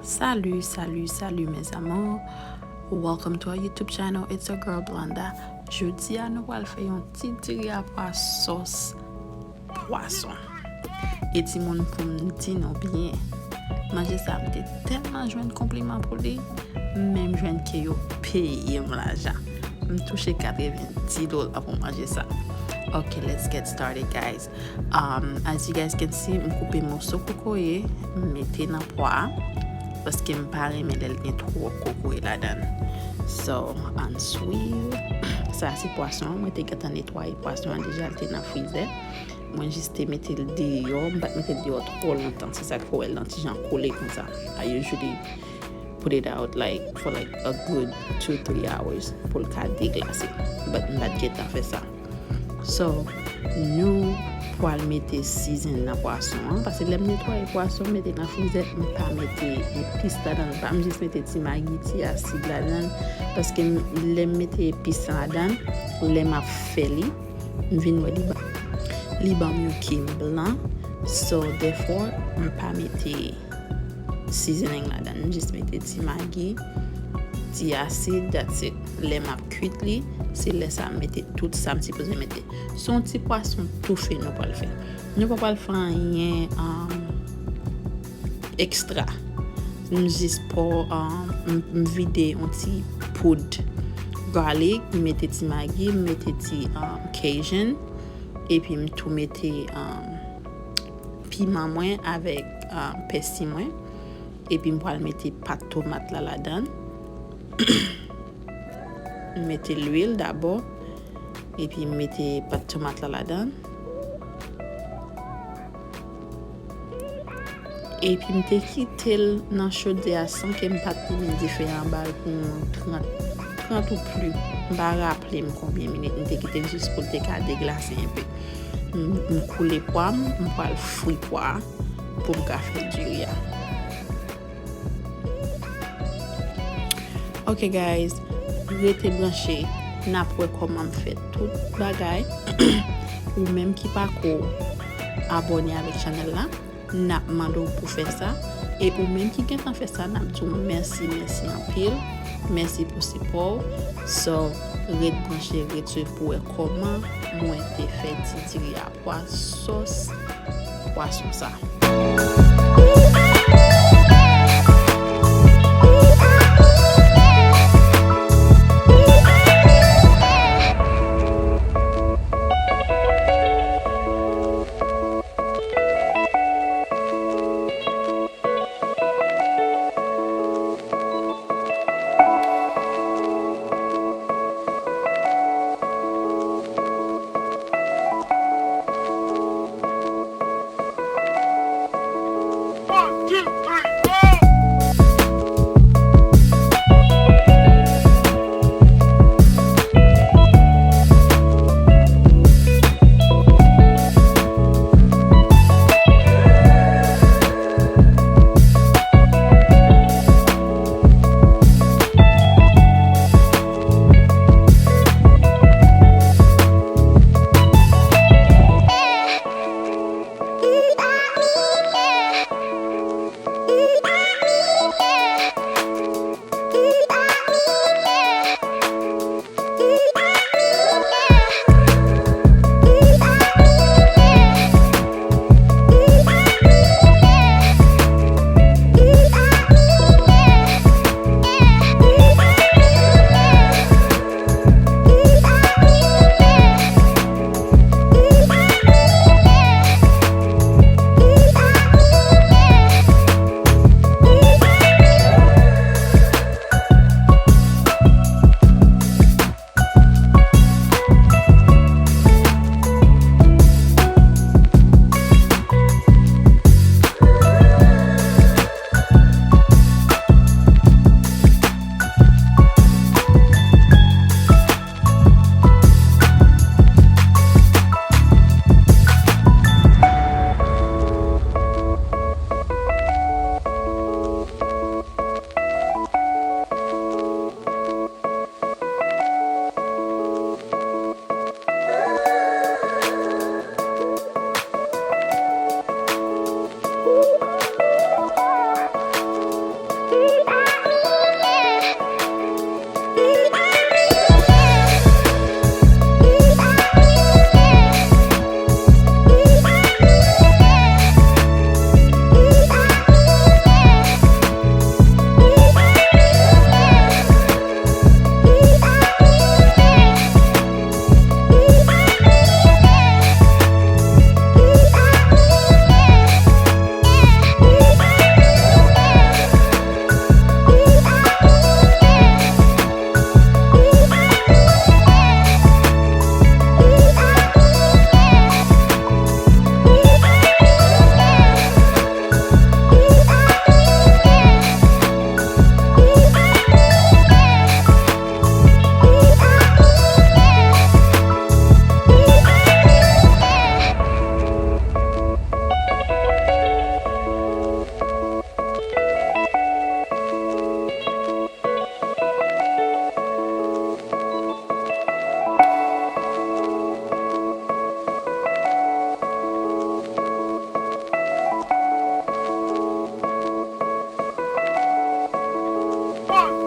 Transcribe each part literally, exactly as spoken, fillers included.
Salut, salut, salut mes amours. Welcome to our YouTube channel. It's your girl Blonda. Jodi a nou pral fè yon ti diri a pwa sòs pwason. E timoun, pou m di nou byen, manje sa m te tèlman jwenn konpliman pou li, menm jwenn ke yo peye m lajan. M touche katrevenndis dola pou manje sa. Ok, let's get started, guys. Um, as you guys can see, m koupe moso kokoye, m mete nan pwa a, paske m pa renmen lè l gen twòp kokoye ladan l. So, ann swiv. Sa se pwason an, mwen te gentan netwaye pwason an deja, l te nan frizè. Mwen jis te mete l deyò, m pa t mete l deyò twò lontan, se sa k fè w wè l nan ti jan kole konsa. I usually put it out, like, for, like, a good two, three hours pou l ka deglase. But m pa t gentan fè sa. So, nou pral mete season nan pwason an, paske lè m netwaye pwason, m mete nan frizè, m pa mete epis ladan l. Pa m jis mete ti magi, ti asid ladan l, paske m, lè m mete epis ladan l, lè m ap fè li, m vin wè li ba, li ban m yon kem blan. So, therefore, m pa mete seasoning ladan. M jis mete ti magi, ti asid, that's it. Lè m ap kwit li, se lè sa a m mete tout sa m sipoze mete. Se yon ti pwason toufe nou pral fè. Nou pa pral fè anyen, um, ekstra. M jis pran, um, m, m vide yon ti poud garlic, m mete ti magi, m mete ti, um, Cajun, epi m tou mete, um, piman mwen avèk, um, pèsi mwen. Epi m pral mete pat tomat la ladan. M mete lwil dabò. Epi m mete pat tomat la ladan. Epi m te kite l nan chodyè a san ke m pa t limen dife a anba l pou yon trant, trant ou plis. M pa raple m konbyen minit m te kite l jis pou l te ka deglase enpe. M, m koule pwa m, m pral fri pwa a pou m ka fè diri a. Ok guys, rete branche, n ap wè kòman m fè tout bagay. Ou menm ki pako abòne avèk chanèl la, n ap mande w pou fè sa. E ou menm ki gentan fè sa, n ap di w mèsi, mèsi anpil. Mèsi pou sipò w. So, ret branche, ret swiv pou wè kòman mwen te fè ti diri a pwa sòs pwason sa.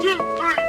two, three.